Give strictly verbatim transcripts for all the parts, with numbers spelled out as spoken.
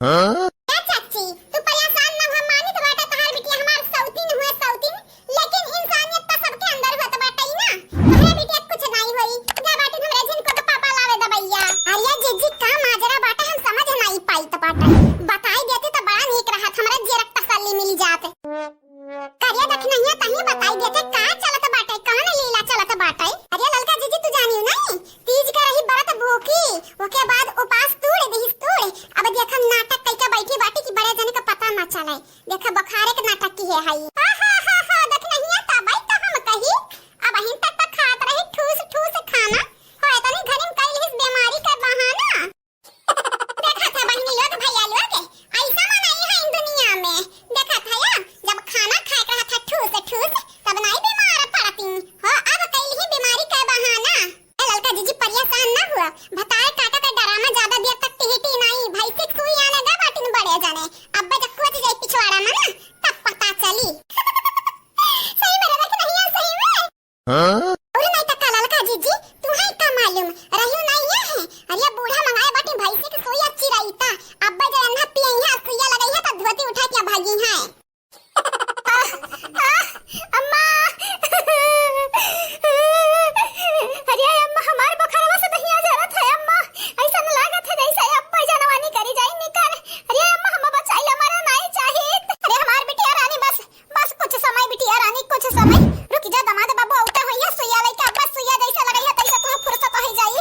ए चाची, तू परेशान ना हो, मानित बाटे तहार बिटिया हमार सौतीन हुए सौतीन, लेकिन इंसानियत त सबके अंदर होत बाटे ना। तोहरे बिटिया कुछ नाई होई, जा बाटिन हमरे झिनको के पापा लावे दबैया। अरे जीजी, का माजरा बाटे हम समझ नाई पाइत बाटे, बताई देती त बड़ा नीक रहत, हमरा जियरा के तसल्ली मिल जात। करिया दखिनहिया तहीं बताई देते का चलत बाटे, कवन लीला चलत बाटे। अरे ललका जीजी तू जानियो नहीं, तीज का रही बरत भूखी, ओके बाद उपास तूड़ दिहिस तूड़। अब देखम नाटक कइके बैठी बाटी कि बड़े जने का पता ना चले। देखा बुखारे के नाटक की है हई। हा, हा, हा, हा, दखिनहिया तबई त हम कही, अबहिन तक त खात रही ठूस ठूस खाना, होए तनी घरी में कइल हिस बीमारी का बहाना। देखत है बहिनी लोग, भैया लोग, ऐसा मनई है इन दुनिया में। देखत है या, जब खाना खाए के रहत है ठूस ठूस, तब नाई बीमार पड़ती हो। अब कइल ही बीमारी के बहाना। ए ललका जीजी परेशान ना हुआ, भतार काटा के डरामा ज्यादा देर तक टिहिटी नाई। भैंसी के सुई आने गा बाटिन बड़े जने, अब जब कोच जाई पिछवाड़ा में ना, तब पता चली। सही में रे, कि नहीं है सही में? हाँ? अरे नहीं तो का ललका जीजी, तुम्हें का मालूम, रही नहीं ये है। अरे बूढ़ा मंगाए बाटी भैंसी के सुई अच्छी रही ता। अब जे अन्हा पिए यहाँ सुइया लगाई है तो धोती उठा के भागी है। आह, आह, अम्मा। अरे अम्मा, हमार बोखरवा से दहिया जरत है अम्मा। ऐसा न लागत है जैसे अब्बे जनवानी करी जाई निकर। अरे अम्मा, हम बचाई ला, मरे नहीं चाहित। अरे हमार बिटिया रानी, बस, बस कुछ समय बिटिया रानी, कुछ समय। रुक जा दमाद बाबू, औते होइया सुइया लइके, अब्बे सुइया जैसे लगई है तैसे तुम्हें फुर्सत हो जाई।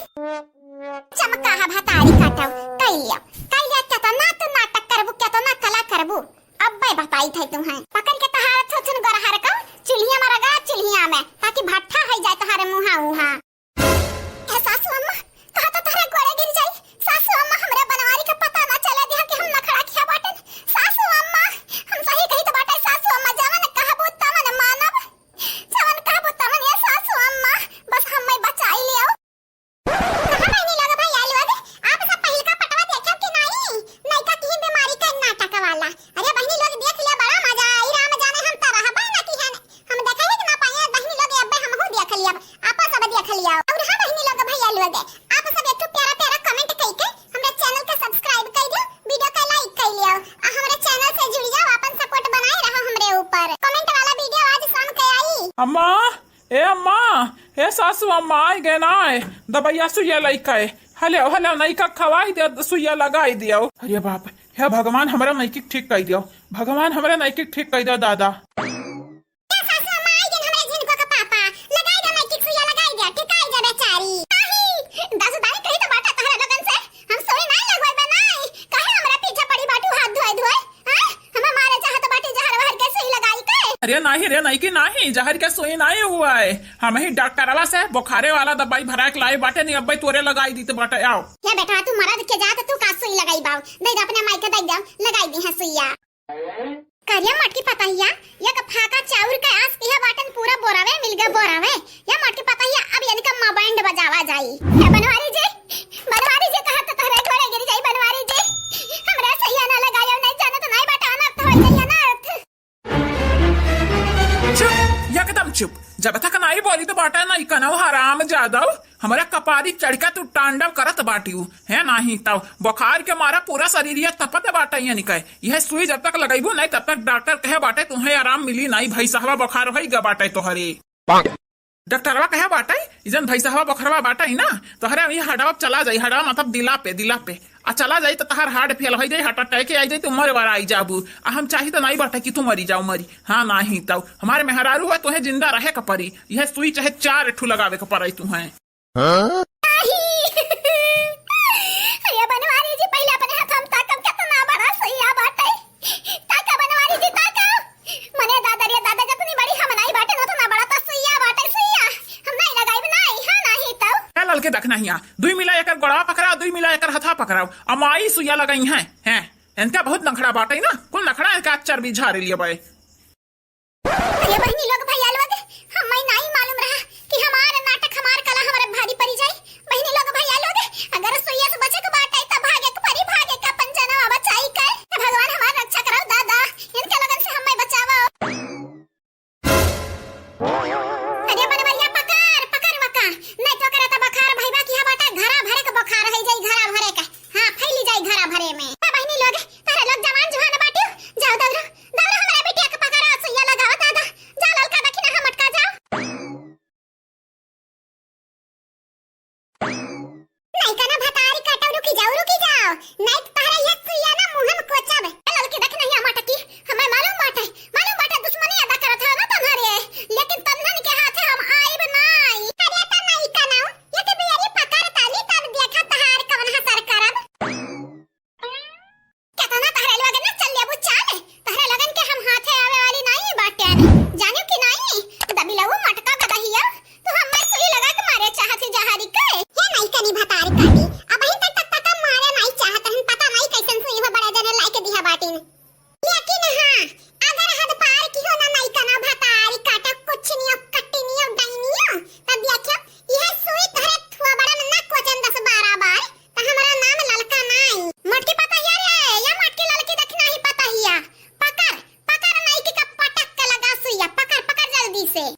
चमका है भतारी काटो, कई लिया, कई लिया, केतना तू नाटक करबू, केतना कला करबू। अब्बे बताई थे तुम्हें। पकड़ के तहार थोथुन गोरहर का चुल्हिया में रगा, चुल्हिया में, ताकि भट्ठा होइ जाए तहारे मुहा उहा। ए सासू अम्मा, कहा तो तहरे गोड़े गिर जाई। सासू अम्मा, हमरा बनवारी का पता ना चले दिहा कि हम नखड़ा किहा बाटन। सासू अम्मा, हम सही कही तो बाटे सासू अम्मा, जवन कहबू तवन मानब, जवन कहबू तवन ये सासू अम्मा, बस हम्मे बचाई लियो। कहाँ बहिनी लोग, भैया लोग, आप सब पहिलका पटवा देखब कि नाई? नइका किही बीमारी के नाटक वाला। अरे बहिनी लोग, देख लिया, बड़ा मजा आई। राम जाने हम त रहबे न किहन, हम देखे ही ना पाए। बहिनी लोग, अब्बे हमहू देख लिया, आप सब देख लिया। और हाँ बहिनी लोग, भैया लोग, आप सब एक ठो प्यारा प्यारा comment कइके हमरा channel के subscribe कइ दियो, video के like कइ लियो, आ हमरा channel से जुड़ जाओ, अपन support बनाए रहो हमरे ऊपर। Comment वाला video आज शाम के आई। अम्मा, ए अम्मा, ए सासू अम्मा, आइ गए ना, आए दबैया सुइया लइके। हले, हले, नइका खवाई दे, सुइया लगाई दियो। अरे बाप, हे भगवान, हमरा नइकी ठीक कइ दियो, भगवान, हमरा नइकी ठीक कइ दियो, दादा। ए सासू अम्मा, आइ गए हमरे झिनको के पापा, लगाई दे नइकी सुइया, लगाई दे, ठीक आइ जा बेचारी। नाही, दासू दाई कही तो बाटा तहरा लोगन से, हम सुई नाई लगवाई बा नाई, काहे हमरा पीछे पड़ी बाटू हाथ धोए धोए? हाँ? हमें मारे चाहत बाटी जहर वहर के सुई लगाई के? अरे नाही रे, नइकी नाही, जहर के सुई नाही हुआ है। हम ही डॉक्टरवा से बुखारे वाला दवाई भरा के लाए बाटे, नहीं अब्बे तोरे लगाई दीत बाटे, आओ। हे बेटा, तू मरद के जात, तू का सुई लगाई बाऊ? दे दे अपने माई के, दे दे, लगाई दी है सुइया। करिया मटकी पतहिया, एक फाका चाउर के आस किहे बाटन पूरा बोरावे मिल गए बोरावे। या मटकी पतहिया, अब यदि का माँ बैंड बजावा जाई। हे बनवारी जी, बनवारी जी, कहा तो तहरे गोड़े गिर जाई बनवारी जी। हमरा सैया ना लगायो, नहीं जानत नाई बाटा अनर्थ हो जाई अनर्थ। चुप, एकदम चुप। जब तक नाई बोली तो बाटा नाई कनव हराम जादव। हमरा कपारी चढ़ के तू तांडव करत बाटिउ, है नाही तब बुखार के मारा पूरा शरीरिया तपत बाटे यानी कहे। यह सुई जब तक लगइबू नहीं तब तक डॉक्टर कहे बाटे तुम्हें आराम मिली नहीं, भैंसहवा बुखार होई गा बाटे तोहरे। डॉक्टरवा कहे बाटे, ई जन भैंसहवा बोखरवा बाटे ही ना, तोहरे ई हडवा चला जाई, हडवा मतलब दिला पे, दिला पे। आ चला जाई त तहार heart fail होइ जाई, heart attack आई जाई, तू मरे वाला आई जाबू। आ हम चाही त नाई बाटे कि तू मरी जाओ, मरी। हाँ, नाही तउ हमारे मेहरारू है, तोहे जिंदा रहे के परी। यह सुई चाहे चार ठू लगावे के परी तुहें। हाँ? नाही। अरे बनवारी जी, पहिले अपने हाथ हम ताकब केतना बड़ा सुइया बाटे। ताका बनवारी जी, ताका। मने दादा रे दादा, जतनी बड़ी हम नाई बाटे, ओतना बड़ा त सुइया बाटे, सुइया। हम नाई लगाइब, नाई, हाँ, नाही तउ। ए ललके दखिनहिया, दुई मिला एकर गोड़वा पकड़ाओ, दुई मिला एकर हथवा पकड़ाओ। अमाई सुइया लगाई हैं, हैं। इनका बहुत नखड़ा बाटे ना, कुल नखड़ा इनका चर्बी झारे लिए बाए। अरे बहिनी लोग, भैया लोग, हम्मे नाई मालूम रहा कि हमार नाटक, हमार कला हमरे भारी परी जाई। बहिनी लोग, भैया लोग, अगर सुइया से बचे के बाटे, त भागे के परी, भागे के अपन जनवा बचाई के। त भगवान हमार रक्षा करो दादा, इनके लोगन से हम्मे बचावो। अरे बनवरिया, पकड़, पकड़ वका, नहीं तो करे त बुखार भइबा की बाटे, घरा भरे के बुखार होइ जाई, घरा भरे के। हाँ, फैली जाई घरा भरे में। त बहिनी लोग,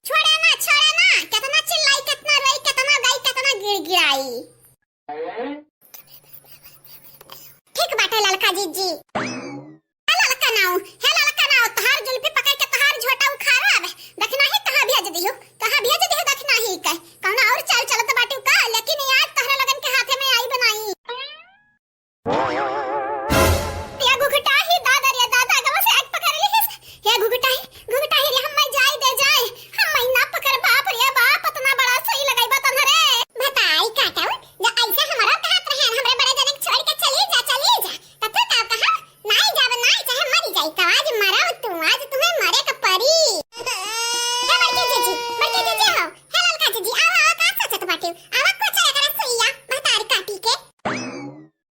छोड़े ना, छोड़े ना, केतना चिल्लाई, केतना रोई, केतना गाई, केतना गिड़गिड़ाई। ठीक बाटे ललका जीजी। हे ललका नाऊ, हे ललका नाऊ, तोहार जुल्फी पकड़ के तोहार झोटा उखाड़ब। दखिनाही कहाँ भेज दिहु, कहाँ भेज दिहु दखिनाही के? कौनो और चाल चलत बाटू का? लेकिन आज तोहरा लोगन के हाथे में आई बनाई। या घुघटा ही दादा रे दादा, गवा से आग पकड़ लिहिस। या घुघटा ही, घुघटा ही रे, हम मैं जाई दे जाए, हम मैं ना पकड़, बाप रे बाप, इतना बड़ा सुई लगाई बा तन्हरे। बताई काटऊ, जो ऐसे हमारा कहत रहे, हमरे बड़े जने के छोड़ के चली जा, चली जा। त तू का कहा? नाई जाब, नाई, चाहे मरी जाई। तो आज मरब तू, आज तुम्हें मरे के पड़ी। हे बड़की जीजी, बड़की जीजी हो, हे ललका जीजी, आवा, आवा, का सोचत बाटे? आवा, कुछ एकरा सुइया, महतारी काटी के।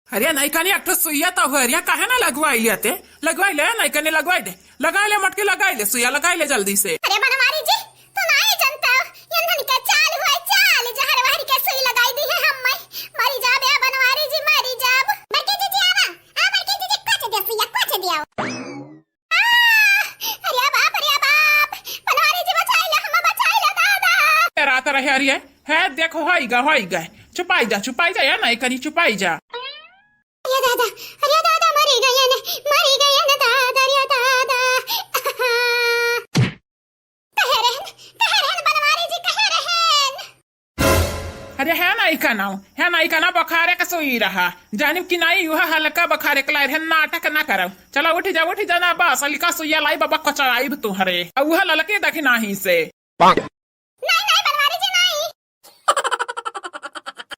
अरे नाई कनी, एक ठो सुइया तो हो, अरे काहे ना लगवाई ले ते? लगवाई ले, नाई कनी, लगवाई दे, लगाई ले मटकी, लगाई ले सुइया, लगाई ले जल्दी से। अरे बनवारी जी, तू नाई जानता, यंधन के चाल हुआ चाल, जहर वहर के सुई लगाई दी है हम मैं। मरी जाब ए बनवारी जी, मरी जाब। बड़की जीजी आवा, आ बड़की जीजी, कुछ दे सुइया, कुछ दे। आ, अरे बाप, अरे बाप, बनवारी जी बचाई ले, हम बचाई ले दादा। रात रहे, अरे है, देखो, होई गा, होई गा, छुपाई जा, छुपाई जा, या नाई कनी, छुपाई जा। अरे दादा, अरे दादा, मरी गयन, मरी गयन दादा, अरे दादा। कहे रहन, कहे रहन बनवारी जी, कहे रहन। अरे है नाई कनाऊ, है नाई कना, बुखारे के सुई रहा। जानिब कि नाई, उहा हल्का बुखारे के लाए रहन, नाटक ना करऊ। चला उठ जा, उठ जा ना, बस हल्का सुइया लाई बाबा, कचराइब तुहरे। आ उहा ललके दखिनाही से।